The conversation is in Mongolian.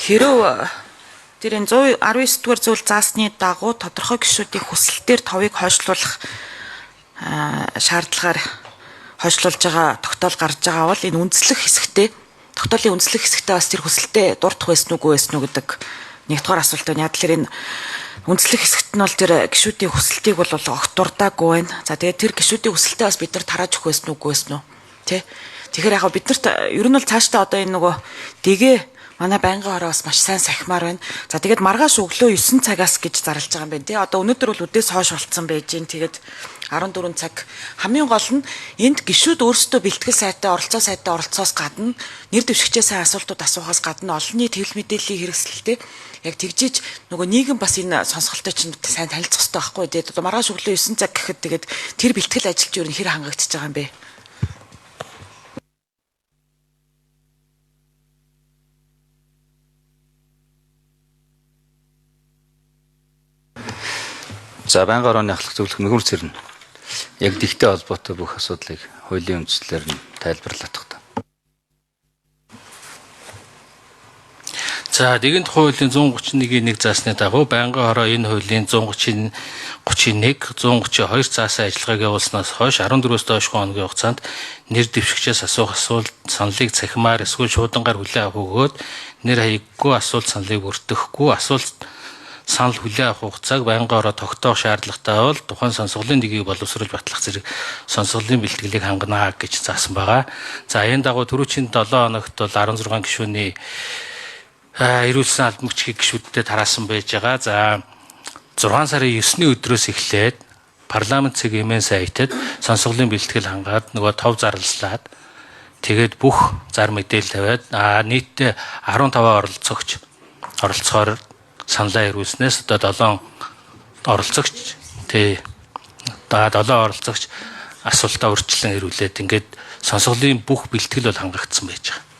Хэрв тэр энэ 119 дугаар зүйл заасны дагуу тодорхой гишүүдийн хүсэлтээр товыг хойшлуулах шаардлагаар хойшлуулж байгаа тогтоол гарч байгаа бол энэ үндэслэх хэсэгтээ тогтоолын үндэслэх хэсэгтээ бас тэр хүсэлтээ дурдах байсан уугүй байсан уу гэдэг нэгдүгээр асуулт байна. Яг тэр энэ үндэслэх хэсэгт нь бол тэр гишүүдийн хүсэлтийг бол огт дурдаагүй байна. За тэгээд тэр гишүүдийн хүсэлтээ бас бид нар тарааж өгөх байсан уугүй байсан уу? Тэ? Тэгэхээр яг бид нарт ер нь бол цаашдаа одоо энэ нөгөө дэгээ манай байнгын хороо бас маш сайн сахимаар байна. За тэгээд маргааш өглөө 9 цагаас гэж зарлж байгаа юм байна тий. Одоо өнөөдөр бол үдээс хойш болцсон байж гин. Тэгээд 14 цаг хамгийн гол нь энд гишүүд өөрсдөө бэлтгэл сайтай оролцоо сайтай оролцоос гадна нэр дэвшигчээ сайн асуултууд асуухаас гадна олон нийт хэвлэл мэдээллийн хэрэгсэлтэй яг тэгжиж нөгөө нийгэм бас энэ сонсголтой чинь сайн танилцах хэрэгтэй байхгүй тий. Одоо маргааш өглөө 9 цаг гэхэд тэгээд тэр бэлтгэл ажилч юу хэр хангагдчихж байгаа юм бэ? За байнгын орооны ахлах зөвлөх мөгөөр цэрнэ. Яг дэгтэй холбоотой бүх асуудлыг хуулийн үндслээр нь тайлбарлах та. За дэгэнт хуулийн 131-ийн 1 заасны дагуу байнгын хороо энэ хуулийн 131, 132 заасан ажиллагааг явуулснаас хойш 14-өөс доош хоногийн хугацаанд нэр дэвшигчээс асуух асуулт саналыг цахимаар эсвэл шуудангаар хүлээн авах өгөөд нэр хаяггүй асуулт саналыг өртөхгүй асуулт санал хүлээн авах хугацааг байнгын хороо тогтоох шаардлагатай бол тухайн сонсголын нэгийг боловсруулж батлах зэрэг сонсголын бэлтгэлийг хангана гэж заасан байгаа. За энэ дагуу түрүүчийн 7 хоногт бол 16 гишүүний эрүүлсэн албан бичгийг гишүүддээ тараасан байж байгаа. За 6 сарын 9-ний өдрөөс эхлээд парламент цэг эмэн сайтад сонсголын бэлтгэл хангаад нөгөө тов зарлалаад тэгээд бүх зар мэдээлэл тавиад нийтдээ 15 оролцогч оролцохоор саналаа ирүүлснээс одоо 7 оролцогч тий одоо 7 оролцогч асуултаа урьдчилан ирүүлээд ингээд сонсголын бүх бэлтгэл бол хангагдсан байж байгаа.